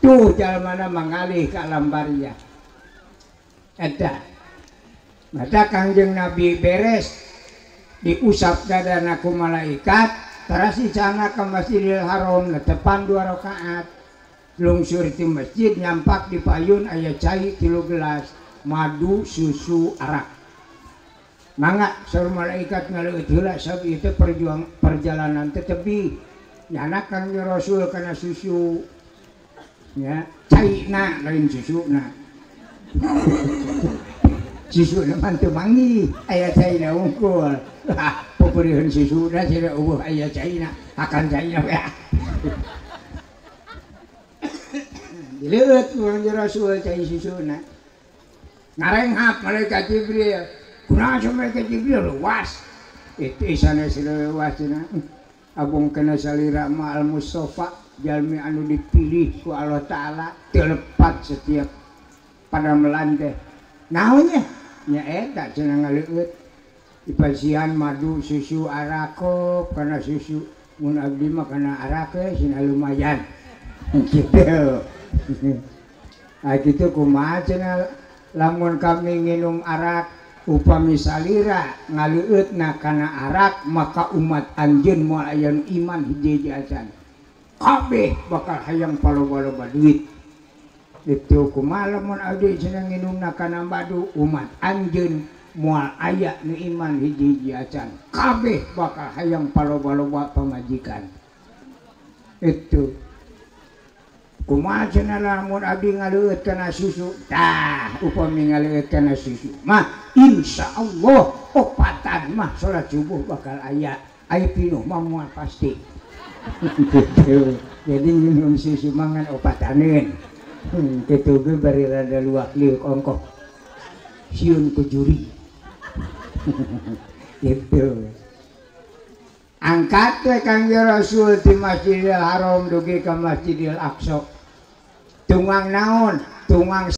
Tuh jalmana mangalih ka alam barzah. Eta. Mata Kangjeng Nabi beres diusap dadana ku malaikat, teras dicana ke Masjidil Haram netepan 2 rakaat. Lungsur di masjid nyampak di payun aya cai 3 gelas, madu, susu, arak. Mangga saur malaikat ngaleueut heula sabab ieu teh perjuang perjalanan teh tebih. Nyana Kangjeng Rasul kana susu nya caina lain susuna. Susuna mah teu manggih aya caina unggul. Peupeureuheun susuna cenah eueuh aya caina, akan caina we. Dileueut ku Kangjeng Rasul cai susuna. Ngarenghap malaikat Jibril. Kunaon malaikat Jibril luas. Itu isana luas cenah. Abong kena salira ma al Mustafa jalmi anu dipilih ku Allah Ta'ala teu lepat setiap pada melanteh. Naonnya? Nya eta cenah ngaleueut. Dipasihan madu susu arak kana susu mun abdi mah kana arak we cenah lumayan. Gitu. Ah kitu kumaha cenah lamun kami nginum arak upami salira ngaleueutna kana arak maka umat anjeun moal aya nu iman hiji-hiji acan. Kabeh bakal hayang paloba-loba duit. Itu kumaha lamun abdi cenah nginumna kana madu umat anjeun moal aya nu iman hiji-hiji acan. Kabeh bakal hayang paloba-loba pamajikan. Itu kumaha cenah lamun abdi ngaleueut kana susu? Tah, upami ngaleueut kana susu mah insyaallah opatan mah salat subuh bakal aya. Aya pinuh mah moal pasti. Gitu. Jadi minum susu mangan opataneun. Kitu ge bari rada luak liuk ongkoh. Sieun ku juri. Gitu. Angkat we Kangjeng Rasul di Masjidil Haram dugi ka Masjidil Aqsa. Tungang naon? Tungang